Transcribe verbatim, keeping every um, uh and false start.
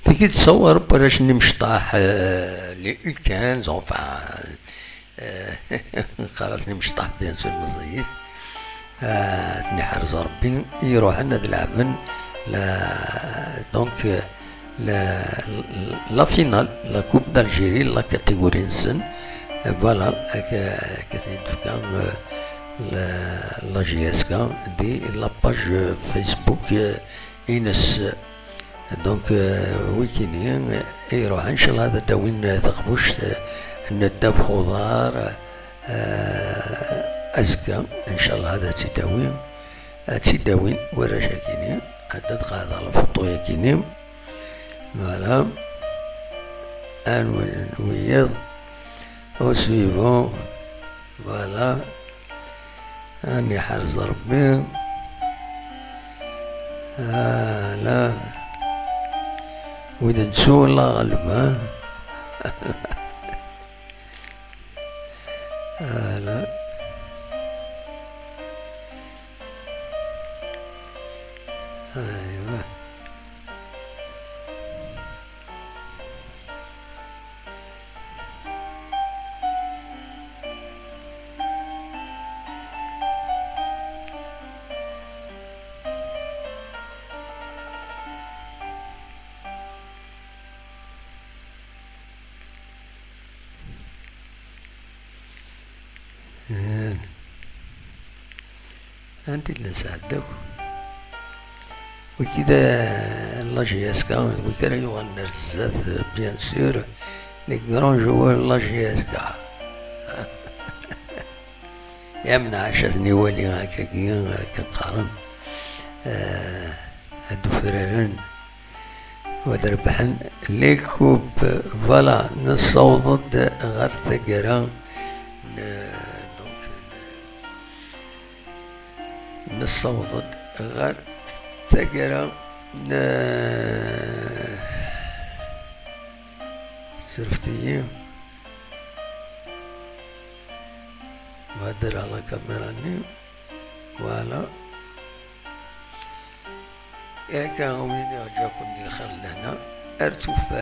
Tigi d-sawar warrac n imecṭaḥ, euh, les U quinze, enfin, euh, qqar-asen imecṭaḥ, bien sûr, meẓẓiyit. Ah, ad ten-iḥrez Rebbi, i iruḥen ad leɛben la, donc, euh, la, la finale, la Coupe d'Algérie, la catégorie-nsen. Euh, voilà, akka, akka i d-tefka, euh, la, la J S K di la page, euh, Facebook, euh, ines. Donc, euh, wikini, euh, iruḥ, inchallah, ad d-awin, euh, taqbuct, euh, n ddabex uḍar, euh, azekka, inchallah, ad tt-id-awi, ad tt-id-awin warrac-akini, ad d-qeɛdeɣ la photo-yakini. Voilà. Anwi, anwi yiḍ? Au suivant. Voilà. Ad n-iḥrez Rebbi. Ala. Wid n tsu la ɣelba. Ala. Aywa. Anta i d-nesɛedda akk? Wiki d, eh, la J S K, wiki ara yuɣalen ar zdat, eh, bien sûr, les grands joueurs de la J S K. Yamneɛ acu ad ten-iwali akkagi, akken qqaren, eh, ad d-ufraren. Ad rebḥen les coupes. Voilà, nessaweḍ-d ɣer taggara n, donc, nessaweḍ-d ɣer taggara n, sreft-iyi. Bder ɣer la caméra-nni. Voilà. Akka, win iɣ-ǧakun di lxir d lehna, ar tufat.